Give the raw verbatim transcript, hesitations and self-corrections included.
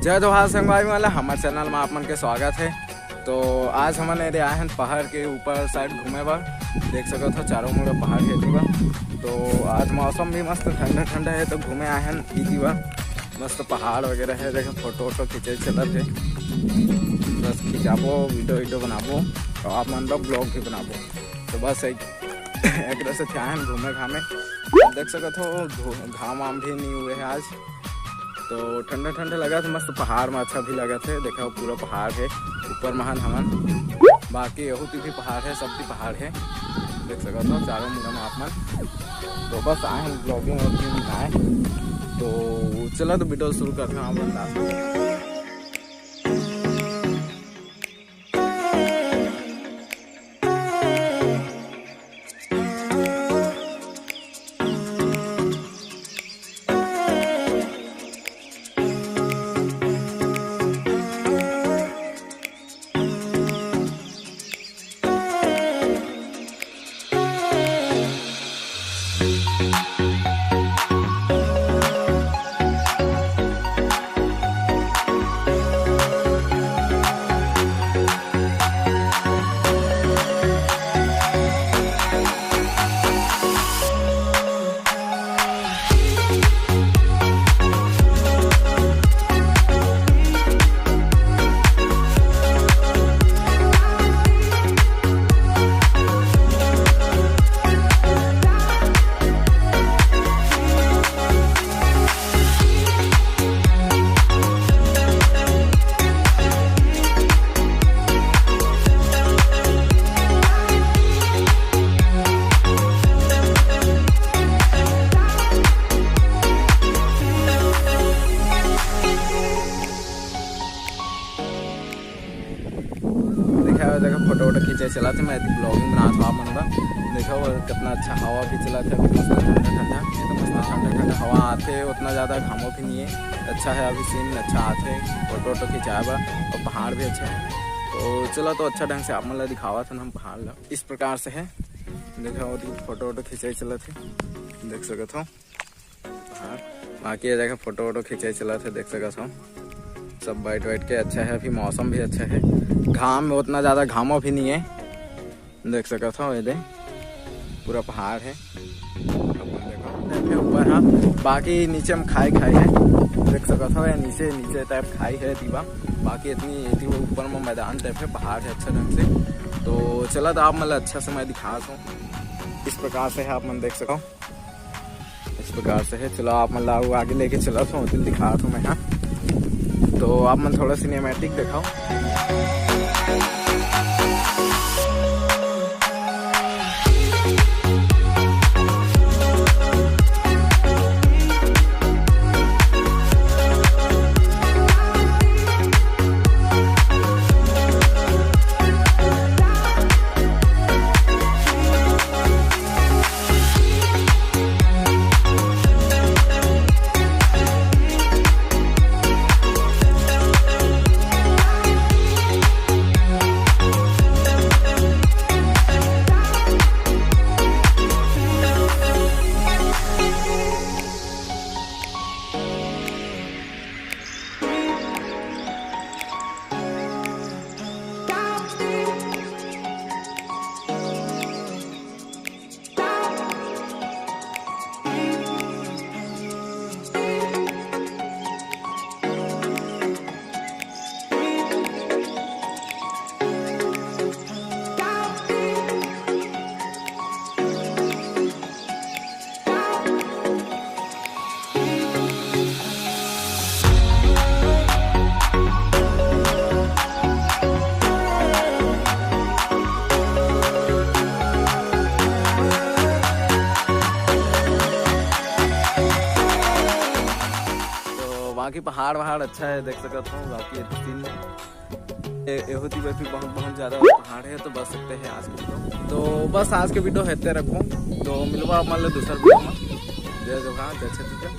जय जोहार संगवारी वाला, हमर चैनल में आप मन के स्वागत है। तो आज हमन एदे आए हन पहाड़ के ऊपर साइड घूमे बर। देख सकत हो, चारों मुड़ा पहाड़ है पूरा। तो आज मौसम भी मस्त ठंडा ठंडा है, तो घूमे आए हन इति बर। मस्त पहाड़ वगैरह है, देखो फोटो वोटो खींचे चलत है। बस खिंचाबो, वीडियो वीडियो बनाबो, तो आप मन बर ब्लॉग भी बनाबो। तो बस एक, एक तरह से आए हन घूमे घामे। देख सकत हो, घू-, घाम वाम भी नहीं हुए है आज। तो ठंडा ठंडा लगा था, मस्त पहाड़ में अच्छा भी लगा था। देखा, पूरा पहाड़ है ऊपर महान हमन, बाकी यहू ती भी पहाड़ है, सब ती पहाड़ है। देख सकत हो, चारों मुड़ा में आप मन। तो बस आए हम ब्लॉगिंग वॉगिंग बनाए। तो चलो, तो वीडियो शुरू करते हैं आप मन। देखा, देखा, फोटो वोटो खींचे चला थे, मैं ब्लॉगिंग बना था आप मन ला। देखा, वो कितना अच्छा हवा भी चला था, मस्त ठंडा ठंडा, मस्त ठंडा ठंडा हवा आते, उतना ज़्यादा घामो भी नहीं है। अच्छा है, अभी सीन अच्छा आते, फोटो वोटो खिंचाए बा, और पहाड़ भी अच्छा है। तो चला, तो अच्छा ढंग से आप मन ला दिखावा था हम पहाड़ ला। इस प्रकार से है, देखा, वो फोटो वोटो खींचे चला थे, देख सकत हो। हाँ, बाकी ये देखा, फोटो वोटो खींचे चला थे, देख सकत हो। सब बैठ बैठ के अच्छा है, अभी मौसम भी अच्छा है, घाम में उतना ज़्यादा घामो भी नहीं है। देख सकत हो, ये दे पूरा पहाड़ है। अपन देखो, देखो ऊपर, हाँ, बाकी नीचे में खाई खाई है, देख सकत हो, या नीचे, नीचे टाइप खाई है दीवा। बाकी इतनी, इतनी वो ऊपर में मैदान टाइप है, पहाड़ है अच्छा ढंग से। तो चला, तो आप मतलब अच्छा से मैं दिखा दूँ, इस प्रकार से है, आप मन देख सको। इस प्रकार से है। चलो, आप मन ला आगे लेके चला तो दिल दिखा तो मैं, हाँ। तो आप मन थोड़ा सिनेमैटिक दिखाओ। तो बाकी पहाड़ वहाड़ अच्छा है, देख सकत हो। बाकी सीन ए-, एहू ती भी बहुत, बहुत ज़्यादा पहाड़ है। तो बस सकते हैं आज के वीडियो। तो बस आज के वीडियो हेते रखो, तो मिलवा आप मान लो दूसर वीडियो में। जय जोहार, जय छत्तीसगढ़।